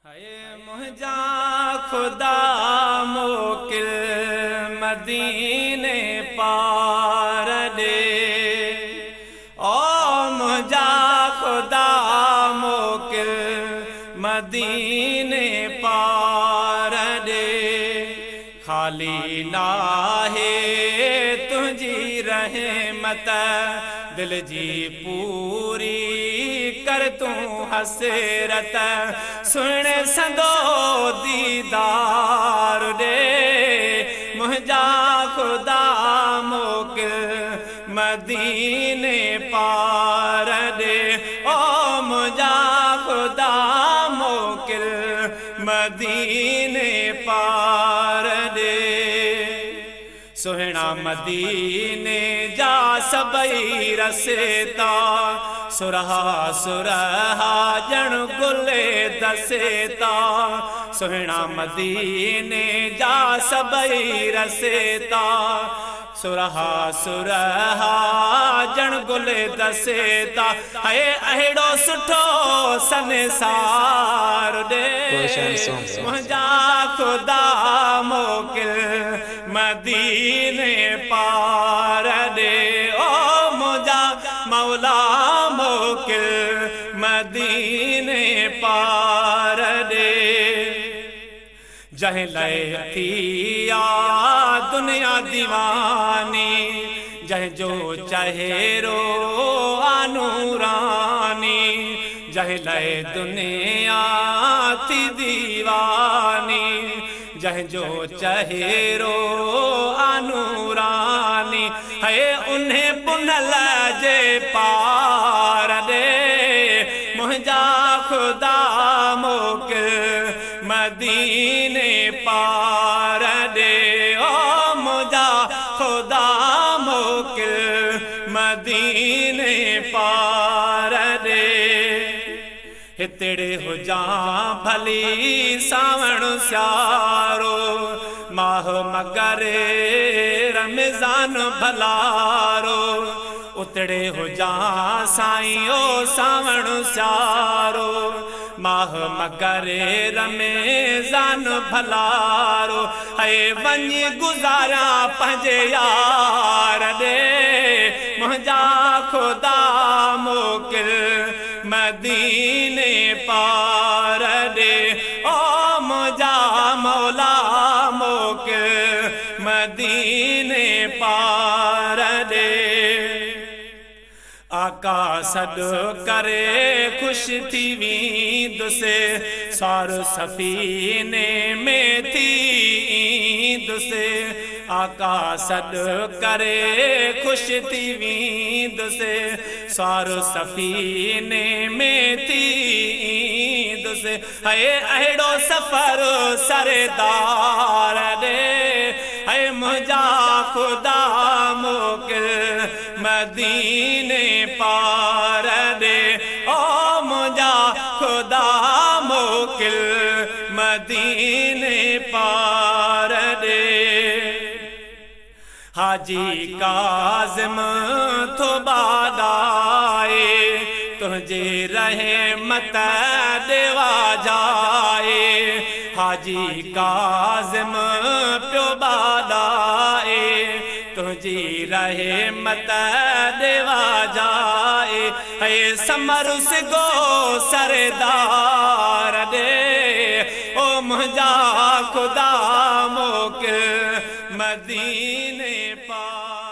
هي منهنجا خدا موڪل مديني پار ڏي، او منهنجا خدا موڪل مديني پار ڏي. خالي ناهي تنهنجي رحمت، دل جي پوري ڪر تون حسرت، سهڻي سندو ديدار ڏي. منهنجا خدا موڪل مديني پار ڏي، او منهنجا خدا موڪل مديني پار ڏي. سهڻا مديني جا سڀئي رستا، سرها سرها ڄڻ گل دستا. سهڻا مديني جا سڀئي رستا، سرها سرها ڄڻ گل دستا. هي اهڙو سٺو سنسار ڏي. Gulshan Songs. منهنجا خدا موڪل مديني پار ڏي، او منهنجا مولا موڪل مديني پار ڏي. جنهن لئي ٿي آ دنيا ديواني، جنهن جو چهرو آ نوراني. جنهن لئي دنيا ٿي ديواني، جنهن جو چهرو آ نوراني. هي انهي پنهل جي پار ڏي. منهنجا خدا موڪل مديني پار ڏي، او منهنجا خدا موڪل مديني پار ڏي. هتڙي هجان ڀلي سانوڻ سيارو، ماهه مگر رمضان ڀلارو. اتڙي هجان سائين او سانوڻ سيارو، ماهه مگر رمضان ڀلارو. هي وڃي گذاريان پنهنجي يار ڏي. منهنجا خدا موڪل مديني پار ڏي، او منهنجا مولا موڪل مديني پار ڏي. آقا سڏ ڪري خوش ٿي ويندس، سار سفيني ۾ ٿي ايندس. آقا سڏ ڪري خوش ٿي ويندس، سار سفيني ۾ ٿي ايندس. هي اهڙو سفر سردار ڏي. هي منهنجا خدا موڪل مديني پار ڏي، او منهنجا خدا موڪل مديني پار ڏي. حاجي ڪاظم ٿو ٻاڏائي، تنهنجي رحمت ڏيوا جائي. حاجي ڪاظم پيو ٻاڏائي، تنهنجي رحمت ڏيوا جائي. هي سمر سگو سردار ڏي، او منهنجا خدا موڪل مديني پار.